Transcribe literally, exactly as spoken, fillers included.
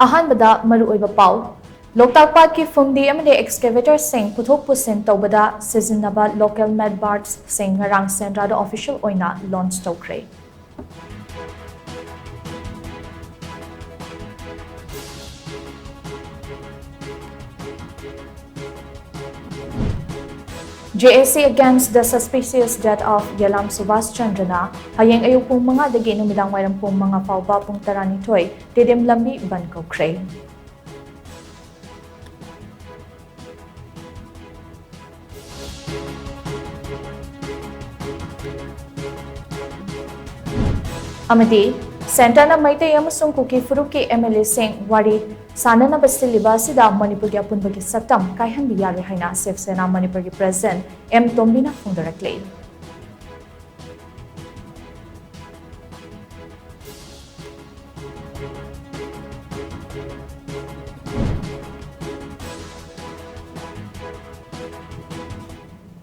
ꯑꯍꯥꯟꯕꯗ ꯃꯔꯨꯑꯣꯏꯕ ꯄꯥꯎ꯫ ꯂꯣꯛꯇꯥꯛ ꯄꯥꯠꯀꯤ ꯐꯨꯝꯗꯤ ꯑꯃꯗꯤ excavator ꯁꯤꯡ ꯄꯨꯊꯣꯛ ꯄꯨꯁꯤꯟ ꯇꯧꯕꯗ ꯁꯤꯖꯤꯟꯅꯕ local mud bars ꯁꯤꯡ ꯉꯔꯥꯡ ꯁꯦꯟꯗ꯭ꯔꯥꯗ official ꯑꯣꯏꯅ launch ꯇꯧꯈ꯭ꯔꯦ꯫ J A C against the suspicious death of ꯌꯦꯂꯥꯝ Subhas ꯆꯟꯗ꯭ꯔꯅ ꯍꯌꯦꯡ ꯑꯌꯨꯛ ꯄꯨꯡ ꯃꯉꯥꯗꯒꯤ ꯅꯨꯃꯤꯗꯥꯡ ꯋꯥꯏꯔꯝ ꯄꯨꯡ ꯃꯉꯥ ꯐꯥꯎꯕ ꯄꯨꯡ ꯇꯔꯥꯅꯤꯊꯣꯏ ꯇꯦꯗꯤꯝ ꯂꯝꯕꯤ ꯕꯟꯗ ꯀꯧꯈ꯭ꯔꯦ꯫ ꯑꯃꯗꯤ ꯁꯦꯟꯇꯔꯅ ꯃꯩꯇꯩ ꯑꯃꯁꯨꯡ ꯀꯨꯀꯤ ꯐꯨꯔꯨꯞꯀꯤ M L A ꯁꯤꯡ ꯋꯥꯔꯤ ꯁꯥꯅꯅꯕ ꯁꯤꯜꯂꯤꯕ ꯑꯁꯤꯗ ꯃꯅꯤꯄꯨꯔꯒꯤ ꯑꯄꯨꯟꯕꯒꯤ ꯁꯛꯇꯝ ꯀꯥꯏꯍꯟꯕ ꯌꯥꯔꯣꯏ ꯍꯥꯏꯅ ꯁꯤꯕ ꯁꯦꯅꯥ ꯃꯅꯤꯄꯨꯔꯒꯤ president M ꯇꯣꯝꯕꯤꯅ ꯐꯣꯡꯗꯣꯔꯛꯂꯤ꯫